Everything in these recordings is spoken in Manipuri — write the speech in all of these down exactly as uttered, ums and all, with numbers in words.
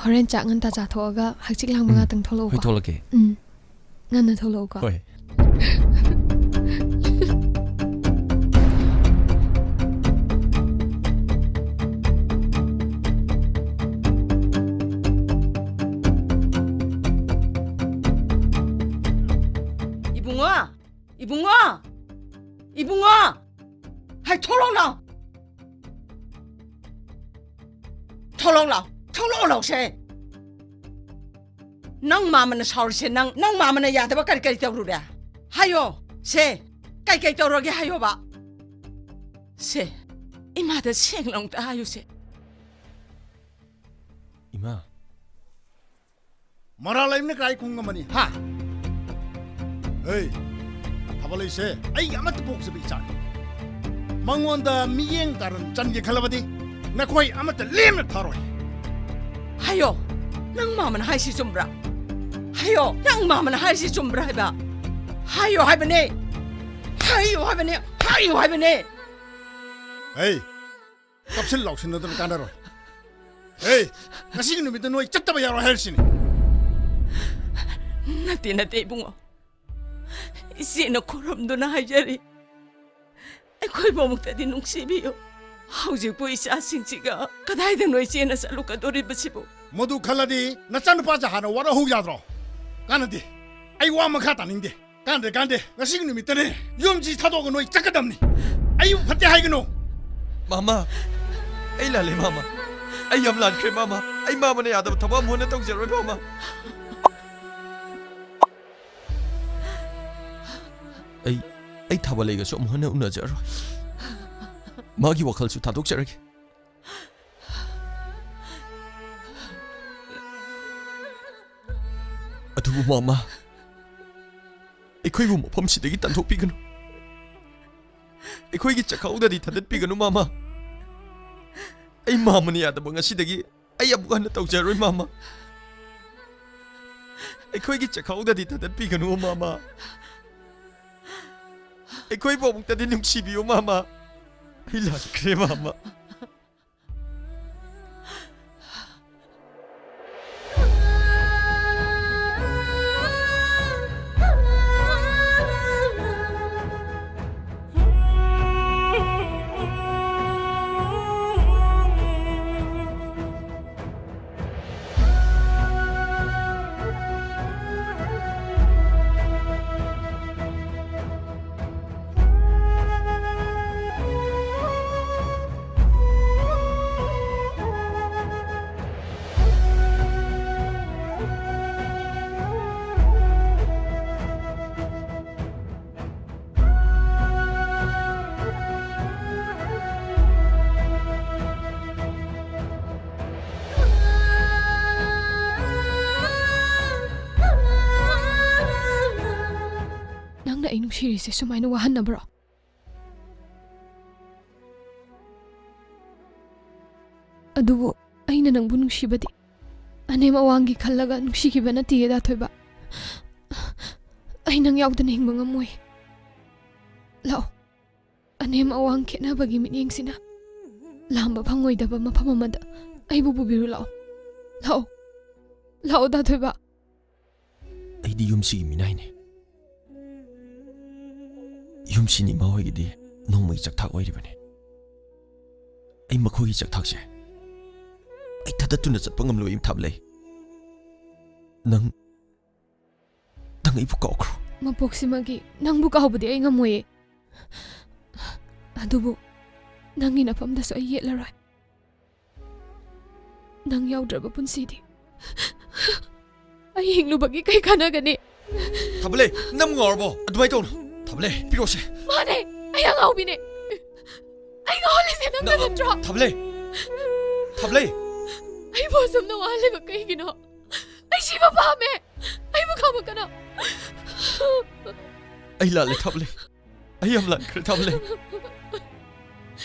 ꯍꯣꯔꯦꯟ ꯆꯥꯛ ꯉꯟꯇꯥ ꯆꯥꯊꯣꯛꯑꯒ ꯍꯛꯆꯤꯛ ꯂꯥꯡꯕ ꯎꯝ꯫ ꯉꯥꯛꯇꯪ ꯊꯣꯛꯂꯛꯎꯀꯣ꯫ ꯍꯣꯏ, ꯊꯣꯛꯂꯛꯀꯦ꯫ ꯎꯝ꯫ ꯉꯟꯅ ꯊꯣꯛꯂꯛꯎꯀꯣ꯫ ꯍꯣꯏ꯫ ꯏꯕꯨꯡꯉꯣ! ꯏꯕꯨꯡꯉꯣ! ꯏꯕꯨꯡꯉꯣ! ꯍꯥꯏ, ꯊꯣꯛꯂꯛꯑꯣ ꯂꯥꯎ! ꯊꯣꯛꯂꯛꯑꯣ ꯂꯥꯎ! ꯊꯣꯛꯂꯛꯑꯣ ꯂꯥꯎ ꯁꯦ! ꯅꯪ ꯃꯥꯃꯅ ꯁꯥꯎꯔꯤꯁꯦ, ꯅꯪ, ꯅꯪ ꯃꯥꯃꯅ ꯌꯥꯗꯕ ꯀꯔꯤ ꯀꯔꯤ ꯇꯧꯔꯨꯔꯦ? ꯍꯥꯏꯌꯣ ꯁꯦ! ꯀꯩ ꯀꯩ ꯇꯧꯔꯒꯦ ꯍꯥꯏꯌꯣꯕ? ꯁꯦ, ꯏꯃꯥꯗ ꯁꯦꯡꯅ ꯑꯃꯨꯛꯇ ꯍꯥꯏꯌꯨꯁꯦ꯫ ꯏꯃꯥ꯫ ꯃꯔꯥꯜ ꯂꯩꯕꯅ ꯀꯥꯏ ꯈꯨꯡ ꯑꯃꯅꯤ, ꯍꯥ? ꯍꯦ, ꯊꯥꯕꯂꯩꯁꯦ ꯑꯩꯒꯤ ꯑꯃꯠꯇ ꯄꯣꯛꯆꯕ ꯏꯆꯥꯅꯤ꯫ ꯃꯉꯣꯟꯗ ꯃꯤꯠꯌꯦꯡ ꯀꯥꯔꯟ ꯆꯟꯒꯦ ꯈꯜꯂꯕꯗꯤ ꯅꯈꯣꯏ ꯑꯃꯠꯇ ꯂꯦꯝꯅ ꯊꯥꯔꯣꯏ꯫ ꯍꯥꯏꯌꯣ, ꯅꯪ ꯃꯥꯃꯅ ꯍꯥꯏꯁꯤ ꯆꯨꯝꯕ꯭ꯔꯥ? ꯍꯥꯏꯌꯣ, ꯅꯪ ꯃꯥꯃꯅ ꯍꯥꯏꯁꯤ ꯆꯨꯝꯕ꯭ꯔꯥ ꯍꯥꯏꯕ? ꯍꯥꯏꯌꯣ ꯍꯥꯏꯕꯅꯦ! ꯍꯥꯏꯌꯣ ꯍꯥꯏꯕꯅꯦ! ꯍꯥꯏꯌꯣ ꯍꯥꯏꯕꯅꯦ! ꯍꯦ, ꯀꯞꯁꯤꯟ ꯂꯥꯎꯁꯤꯟꯅꯗꯅ ꯀꯥꯟꯅꯔꯣꯏ꯫ ꯑꯦ, ꯉꯁꯤꯒꯤ ꯅꯨꯃꯤꯠꯇ ꯅꯣꯏ ꯆꯠꯇꯕ ꯌꯥꯔꯣꯏ ꯍꯥꯏꯔꯤꯁꯤꯅꯤ꯫ ꯅꯠꯇꯦ, ꯅꯠꯇꯦ, ꯏꯕꯨꯡꯉꯣ꯫ ꯏꯆꯦꯅ ꯈꯨꯔꯨꯝꯗꯨꯅ ꯍꯥꯏꯖꯔꯤ꯫ ꯑꯩꯈꯣꯏꯕꯨ ꯑꯃꯨꯛꯇꯗꯤ ꯅꯨꯡꯁꯤꯕꯤꯌꯨ꯫ ꯍꯧꯖꯤꯛꯄꯨ ꯏꯆꯥꯁꯤꯡꯁꯤꯒ ꯀꯗꯥꯏꯗꯅꯣ ꯏꯆꯦꯅ ꯆꯠꯂꯨꯀꯗꯣꯔꯤꯕꯁꯤꯕꯨ? ꯃꯗꯨ ꯈꯜꯂꯗꯤ ꯅꯆꯥꯅꯨꯄꯥꯁꯦ ꯍꯥꯟꯅ ꯋꯥꯔꯍꯧ ꯌꯥꯗ꯭ꯔꯣ? ꯀꯥꯟꯅꯗꯦ꯫ ꯑꯩ ꯋꯥ ꯃꯈꯥ ꯇꯥꯅꯤꯡꯗꯦ꯫ ꯀꯥꯟꯗꯦ, ꯀꯥꯟꯗꯦ꯫ ꯉꯁꯤꯒꯤ ꯅꯨꯃꯤꯠꯇꯅꯦ ꯌꯨꯝꯁꯤ ꯊꯥꯗꯣꯛꯑꯒ ꯅꯣꯏ ꯆꯠꯀꯗꯕꯅꯤ꯫ ꯑꯩꯕꯨ ꯐꯠꯇꯦ ꯍꯥꯏꯒꯅꯨ꯫ ꯃꯥꯃ, ꯑꯩ ꯂꯥꯜꯂꯦ, ꯃꯥꯃ꯫ ꯑꯩ ꯌꯥꯝ ꯂꯥꯟꯈ꯭ꯔꯦ, ꯃꯥꯃ꯫ ꯑꯩ ꯃꯥꯃꯅ ꯌꯥꯗꯕ ꯊꯕꯛ ꯑꯃꯨꯛ ꯍꯟꯅ ꯇꯧꯖꯔꯣꯏ, ꯃꯥꯃ꯫ ꯑꯩ, ꯑꯩ ꯊꯥꯕꯂꯩꯒꯁꯨ ꯑꯃꯨꯛ ꯍꯟꯅ ꯎꯅꯖꯔꯣꯏ꯫ ꯃꯥꯒꯤ ꯋꯥꯈꯜꯁꯨ ꯊꯥꯗꯣꯛꯆꯔꯒꯦ꯫ ꯑꯗꯨꯕꯨ ꯃꯥꯃ, ꯑꯩꯈꯣꯏꯕꯨ ꯃꯐꯝꯁꯤꯗꯒꯤ ꯇꯥꯟꯊꯣꯛꯄꯤꯒꯅꯨ꯫ ꯑꯩꯈꯣꯏꯒꯤ ꯆꯥꯛꯈꯥꯎꯗꯗꯤ ꯊꯥꯗꯠꯄꯤꯒꯅꯨ, ꯃꯥꯃ꯫ ꯑꯩ ꯃꯥꯃꯅ ꯌꯥꯗꯕ ꯉꯁꯤꯗꯒꯤ ꯑꯩ ꯑꯃꯨꯛ ꯍꯟꯅ ꯇꯧꯖꯔꯣꯏ, ꯃꯥꯃ꯫ ꯑꯩꯈꯣꯏꯒꯤ ꯆꯥꯛꯈꯥꯎꯗꯗꯤ ꯊꯥꯗꯠꯄꯤꯒꯅꯨ, ꯃꯥꯃ꯫ ꯑꯩꯈꯣꯏꯕꯨ ꯑꯃꯨꯛꯇꯗꯤ ꯅꯨꯡꯁꯤꯕꯤꯌꯨ, ꯃꯥꯃ꯫ ꯑꯩ ꯂꯥꯟꯈ꯭ꯔꯦ, ꯃꯥꯃ꯫ ꯅꯨꯡꯁꯤꯔꯤꯁꯦ ꯁꯨꯃꯥꯏꯅ ꯋꯥꯍꯟꯅꯕ꯭ꯔꯣ? ꯑꯗꯨꯕꯨ ꯑꯩꯅ ꯅꯪꯕꯨ ꯅꯨꯡꯁꯤꯕꯗꯤ ꯑꯅꯦꯝ ꯑꯋꯥꯡꯒꯤ ꯈꯜꯂꯒ ꯅꯨꯡꯁꯤꯈꯤꯕ ꯅꯠꯇꯤꯌꯦ, ꯗꯥ ꯊꯣꯏꯕ꯫ ꯑꯩ ꯅꯪ ꯌꯥꯎꯗꯅ ꯍꯤꯡꯕ ꯉꯝꯃꯣꯏ꯫ ꯂꯥꯛꯑꯣ, ꯑꯅꯦꯝ ꯑꯋꯥꯡ ꯈꯦꯠꯅꯕꯒꯤ ꯃꯤꯠꯌꯦꯡꯁꯤꯅ ꯂꯥꯝꯕ ꯐꯪꯉꯣꯏꯗꯕ ꯃꯐꯝ ꯑꯃꯗ ꯑꯩꯕꯨ ꯄꯨꯕꯤꯔꯨ ꯂꯥꯛꯑꯣ꯫ ꯂꯥꯛꯑꯣ, ꯂꯥꯛꯑꯣ, ꯗꯥ ꯊꯣꯏꯕ꯫ ꯑꯩꯗꯤ ꯌꯨꯝꯁꯤꯒꯤ ꯃꯤꯅꯥꯏꯅꯦ꯫ ꯌꯨꯝꯁꯤꯅ ꯏꯃꯥ ꯍꯣꯏꯒꯤꯗꯤ ꯅꯣꯡꯃꯒꯤ ꯆꯥꯛꯊꯥꯛ ꯑꯣꯏꯔꯤꯕꯅꯦ꯫ ꯑꯩ ꯃꯈꯣꯏꯒꯤ ꯆꯥꯛꯊꯥꯛꯁꯦ ꯑꯩ ꯊꯥꯗꯠꯇꯨꯅ ꯆꯠꯄ ꯉꯝꯂꯣꯏ, ꯊꯥꯕꯂꯩ꯫ ꯅꯪ, ꯅꯪ ꯑꯩꯕꯨ ꯀꯥꯎꯈ꯭ꯔꯣ꯫ ꯃꯄꯣꯛꯁꯤꯃꯒꯤ ꯅꯪꯕꯨ ꯀꯥꯎꯕꯗꯤ ꯑꯩ ꯉꯝꯃꯣꯏꯌꯦ꯫ ꯑꯗꯨꯕꯨ ꯅꯪꯒꯤ ꯅꯐꯝꯗꯁꯨ ꯑꯩ ꯌꯦꯠꯂꯔꯣꯏ꯫ ꯅꯪ ꯌꯥꯎꯗ꯭ꯔꯕ ꯄꯨꯟꯁꯤꯗꯤ ꯑꯩ ꯍꯤꯡꯂꯨꯕꯒꯤ ꯀꯩ ꯀꯥꯟꯅꯒꯅꯤ? ꯊꯥꯕꯂꯩ, ꯅꯪ ꯉꯥꯎꯔꯕꯣ? ꯑꯗꯨꯃꯥꯏꯅ ꯇꯧꯅꯨ꯫ ꯊꯥꯕꯂꯩ, ꯄꯤꯔꯛꯑꯣꯁꯦ꯫ ꯃꯥꯅꯦ, ꯑꯩ ꯑꯉꯥꯎꯕꯤꯅꯦ꯫ ꯑꯩ ꯉꯥꯎꯍꯜꯂꯤꯁꯦ ꯅꯪꯅ ꯅ-, ꯅꯠꯇ꯭ꯔꯣ? ꯊꯥꯕꯂꯩ! ꯊꯥꯕꯂꯩ! ꯑꯩꯕꯨ ꯑꯁꯨꯝꯅ ꯋꯥꯍꯜꯂꯤꯕ ꯀꯩꯒꯤꯅꯣ? ꯑꯩ ꯁꯤꯕ ꯄꯥꯝꯃꯦ꯫ ꯑꯩꯕꯨ ꯈꯥꯝꯃꯛꯀꯅꯣ꯫ ꯑꯩ ꯂꯥꯜꯂꯦ, ꯊꯥꯕꯂꯩ꯫ ꯑꯩ ꯌꯥꯝ ꯂꯥꯟꯈ꯭ꯔꯦ, ꯊꯥꯕꯂꯩ꯫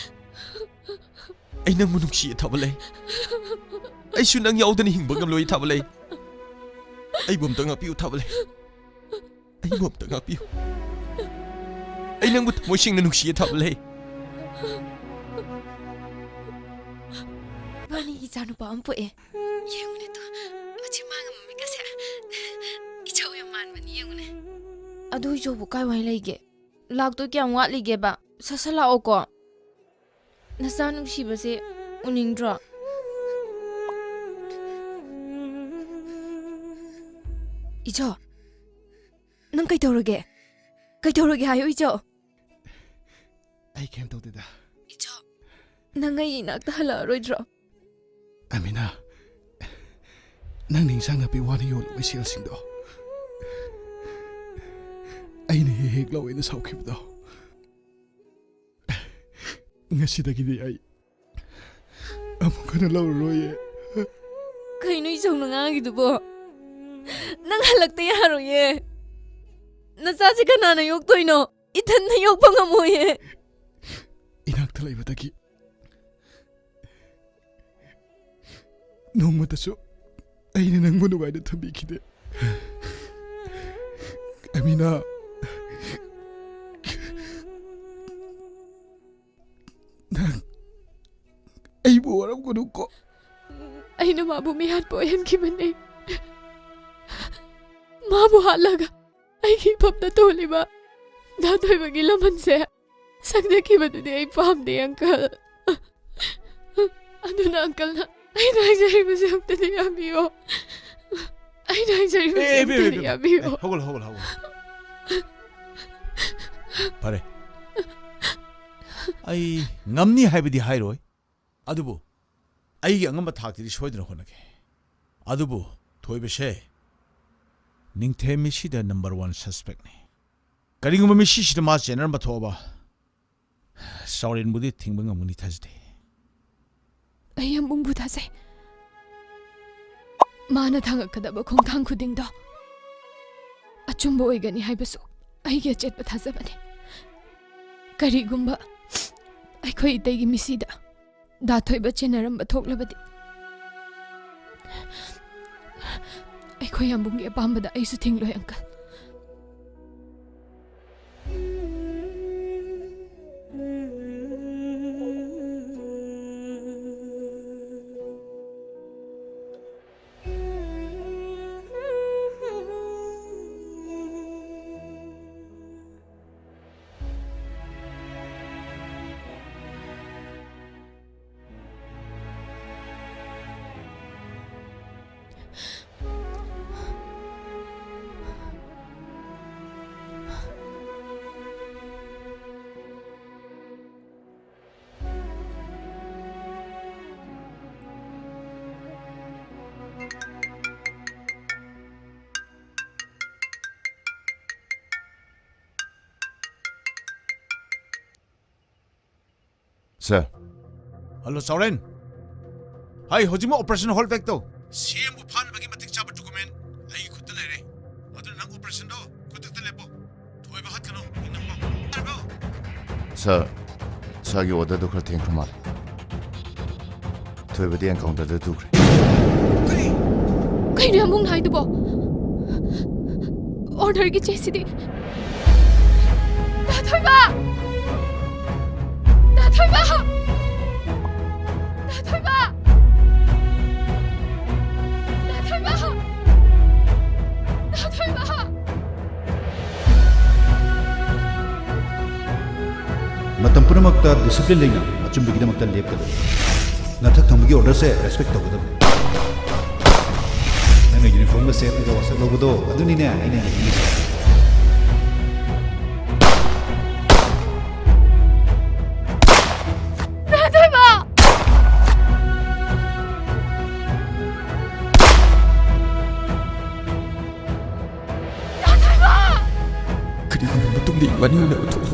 ꯑꯩ ꯅꯪꯕꯨ ꯅꯨꯡꯁꯤꯌꯦ, ꯊꯥꯕꯂꯩ꯫ ꯑꯩꯁꯨ ꯅꯪ ꯌꯥꯎꯗꯅ ꯍꯤꯡꯕ ꯉꯝꯂꯣꯏ, ꯊꯥꯕꯂꯩ꯫ ꯑꯩꯕꯨ ꯑꯝꯇ ꯉꯥꯛꯄꯤꯌꯨ, ꯊꯥꯕꯂꯩ꯫ ꯑꯩꯕꯨ ꯑꯝꯇ ꯉꯥꯛꯄꯤꯌꯨ꯫ ꯑꯩ ꯅꯪꯕꯨ ꯊꯃꯣꯏ ꯁꯦꯡꯅ ꯅꯨꯡꯁꯤꯌꯦ, ꯊꯥꯕꯂꯩ꯫ ꯏꯕꯥꯅꯤꯒꯤ ꯏꯆꯥꯅꯨꯄꯥ ꯑꯃ ꯄꯣꯛꯑꯦ꯫ ꯌꯦꯡꯉꯨꯅꯦ ꯇꯣ, ꯃꯆꯤꯟ ꯃꯥꯡꯒ ꯃꯃꯤꯠꯀꯁꯦ꯫ ꯏꯆꯧ ꯌꯥꯝ ꯃꯥꯟꯕꯅꯤ, ꯌꯦꯡꯉꯨꯅꯦ꯫ ꯑꯗꯨ ꯏꯆꯧꯕꯨ ꯀꯥꯏ ꯋꯥꯏ ꯂꯩꯒꯦ? ꯂꯥꯛꯇꯣꯏ ꯀꯌꯥꯝ ꯋꯥꯠꯂꯤꯒꯦꯕ? ꯁꯠ ꯁꯠ ꯂꯥꯛꯑꯣꯀꯣ꯫ ꯅꯆꯥ ꯅꯨꯡꯁꯤꯕꯁꯦ ꯎꯅꯤꯡꯗ꯭ꯔꯣ? ꯏꯆꯧ, ꯅꯪ ꯀꯩꯗꯧꯔꯒꯦ? ꯀꯩꯗꯧꯔꯒꯦ ꯍꯥꯏꯌꯨ, ꯏꯆꯧ? ꯑꯩ ꯀꯩꯝ ꯇꯧꯗꯦꯗ꯫ ꯏꯆꯧ, ꯅꯪ ꯑꯩ ꯏꯅꯥꯛꯇ ꯍꯜꯂꯛꯑꯔꯣꯏꯗ꯭ꯔꯣ? ꯑꯃꯤꯅꯥ, ꯅꯪ ꯏꯟꯁꯥꯡ ꯅꯥꯄꯤ ꯋꯥꯅ ꯌꯣꯜꯂꯨꯕ ꯁꯦꯜꯁꯤꯡꯗꯣ ꯑꯩꯅ ꯍꯦꯛ ꯍꯦꯛ ꯂꯧꯋꯦꯅ ꯁꯥꯎꯈꯤꯕꯗꯣ, ꯉꯁꯤꯗꯒꯤꯗꯤ ꯑꯩ ꯑꯃꯨꯛ ꯍꯟꯅ ꯂꯧꯔꯔꯣꯏꯌꯦ꯫ ꯀꯩꯅꯣ ꯏꯆꯧꯅ ꯉꯥꯡꯉꯤꯗꯨꯕꯣ? ꯅꯪ ꯍꯜꯂꯛꯇ ꯌꯥꯔꯣꯏꯌꯦ꯫ ꯅꯆꯥꯁꯤ ꯀꯅꯥꯅ ꯌꯣꯛꯇꯣꯏꯅꯣ? ꯏꯊꯟꯅ ꯌꯣꯛꯄ ꯉꯝꯃꯣꯏꯌꯦ꯫ ꯏꯅꯥꯛꯇ ꯂꯩꯕꯗꯒꯤ ꯅꯣꯡꯃꯇꯁꯨ ꯑꯩꯅ ꯅꯪꯕꯨ ꯅꯨꯡꯉꯥꯏꯅ ꯊꯝꯕꯤꯈꯤꯗꯦ꯫ ꯑꯃꯤꯅꯥ, ꯅꯪ ꯑꯩꯕꯨ ꯋꯥꯔꯧꯒꯅꯨꯀꯣ꯫ ꯑꯩꯅ ꯃꯥꯕꯨ ꯃꯤꯍꯥꯠꯄ ꯑꯣꯏꯍꯟꯈꯤꯕꯅꯦ꯫ ꯃꯥꯕꯨ ꯍꯥꯠꯂꯒ ꯑꯩꯒꯤ ꯏꯐꯝꯗ ꯇꯣꯜꯂꯤꯕ ꯙꯥ ꯊꯣꯏꯕꯒꯤ ꯂꯃꯟꯁꯦ ꯁꯪꯖꯈꯤꯕꯗꯨꯗꯤ ꯑꯩ ꯄꯥꯝꯗꯦ, uncle꯫ ꯑꯗꯨꯅ uncleꯅ ꯑꯩꯅ ꯍꯥꯏꯖꯔꯤꯕꯁꯦ ꯑꯝꯇꯗꯤ ꯌꯥꯕꯤꯌꯣ꯫ ꯑꯩꯅ ꯍꯥꯏꯖꯔꯤꯕꯁꯦ ꯑꯦ, ꯑꯦ, ꯑꯝꯇꯗꯤ ꯌꯥꯕꯤꯌꯣ꯫ ꯑꯦ, ꯍꯧꯒꯠꯂꯣ, ꯍꯧꯒꯠꯂꯣ, ꯍꯧꯒꯠꯂꯣ꯫ ꯐꯔꯦ꯫ ꯑꯩ ꯉꯝꯅꯤ ꯍꯥꯏꯕꯗꯤ ꯍꯥꯏꯔꯣꯏ, ꯑꯗꯨꯕꯨ ꯑꯩꯒꯤ ꯑꯉꯝꯕ ꯊꯥꯛꯇꯗꯤ ꯁꯣꯏꯗꯅ ꯍꯣꯠꯅꯒꯦ꯫ ꯑꯗꯨꯕꯨ ꯊꯣꯏꯕꯁꯦ ꯅꯤꯡꯊꯦꯝ ꯃꯤꯁꯤꯗ number one suspectꯅꯤ꯫ ꯀꯔꯤꯒꯨꯝꯕ ꯃꯤꯁꯤꯁꯤꯗ ꯃꯥ ꯆꯦꯟꯅꯔꯝꯕ ꯊꯣꯛꯑꯕ, ꯆꯥꯎꯔꯦꯟꯕꯨꯗꯤ ꯊꯤꯡꯕ ꯉꯝꯒꯅꯤ ꯊꯥꯖꯗꯦ꯫ ꯑꯩ ꯌꯥꯝꯕꯨꯡꯕꯨ ꯊꯥꯖꯩ꯫ ꯃꯥꯅ ꯊꯥꯡꯉꯛꯀꯗꯕ ꯈꯣꯡꯊꯥꯡ ꯈꯨꯗꯤꯡꯗꯣ ꯑꯆꯨꯝꯕ ꯑꯣꯏꯒꯅꯤ ꯍꯥꯏꯕꯁꯨ ꯑꯩꯒꯤ ꯑꯆꯦꯠꯄ ꯊꯥꯖꯕꯅꯤ꯫ ꯀꯔꯤꯒꯨꯝꯕ ꯑꯩꯈꯣꯏ ꯏꯇꯩꯒꯤ ꯃꯤꯁꯤꯗ ꯗꯥ ꯊꯣꯏꯕ ꯆꯦꯟꯅꯔꯝꯕ ꯊꯣꯛꯂꯕꯗꯤ, ꯑꯩꯈꯣꯏ ꯌꯥꯝꯕꯨꯡꯒꯤ ꯑꯄꯥꯝꯕꯗ ꯑꯩꯁꯨ ꯊꯤꯡꯂꯣꯏ, uncle꯫ Sir꯫ Hello, ꯆꯥꯎꯔꯦꯟ꯫ ꯍꯥꯏ, ꯍꯧꯖꯤꯛꯃꯛ operation hold back ꯇꯧ꯫ CMꯕꯨ ꯐꯥꯅꯕꯒꯤ ꯃꯇꯤꯛ ꯆꯥꯕ document ꯑꯩꯒꯤ ꯈꯨꯠꯇ ꯂꯩꯔꯦ꯫ ꯑꯗꯨꯅ ꯅꯪ operationꯗꯣ ꯈꯨꯗꯛꯇ ꯂꯦꯞꯄꯣ꯫ ꯁꯥꯔ, ꯁꯥꯔꯒꯤ ꯑꯣꯔꯗꯔꯗꯨ ꯈꯔ ꯊꯦꯡꯈ꯭ꯔ ꯃꯥꯜꯂꯦ꯫ ꯊꯣꯏꯕꯗꯤ ꯑꯦꯟꯀꯥꯎꯟꯇꯔꯗ ꯇꯨꯈ꯭ꯔꯦ꯫ ꯀꯩꯅꯣ ꯌꯥꯝꯕꯨꯡꯅ ꯍꯥꯏꯗꯨꯕꯣ? ꯑꯣꯔꯗꯔꯒꯤ ꯆꯦꯁꯤꯗꯤ? ꯗꯥ ꯊꯣꯏꯕ! ꯗꯥ ꯊꯣꯏꯕ! ꯗꯥ ꯊꯣꯏꯕ! ꯗꯥ ꯊꯣꯏꯕ! ꯗꯥ ꯊꯣꯏꯕ! ꯃꯇꯝ ꯄꯨꯝꯅꯃꯛꯇ ꯗꯤꯁꯤꯄ꯭ꯂꯤꯟ ꯂꯩꯅ ꯑꯆꯨꯝꯕꯒꯤꯗꯃꯛꯇ ꯂꯦꯞꯀꯗꯕꯅꯤ꯫ ꯅꯊꯛ ꯊꯪꯕꯒꯤ ꯑꯣꯔꯗꯔꯁꯦ ꯔꯦꯁꯄꯦꯛ ꯇꯧꯒꯗꯕꯅꯤ꯫ ꯅꯪꯅ ꯌꯨꯅꯤꯐꯣꯔꯝꯒ ꯁꯦꯠꯂꯒ ꯋꯥꯁꯛ ꯂꯧꯕꯗꯣ, ꯑꯗꯨꯅꯤꯅꯦ ꯑꯩꯅ ꯌꯦꯡꯅꯤꯡꯉꯤꯁꯦ꯫ ꯗꯥ ꯊꯣꯏꯕ! ꯗꯥ ꯊꯣꯏꯕ! ꯀꯔꯤꯒꯨꯝꯕ ꯃꯇꯨꯡꯗ ꯏꯕꯥꯅꯤ ꯎꯅꯕ ꯊꯣꯛꯂꯦ꯫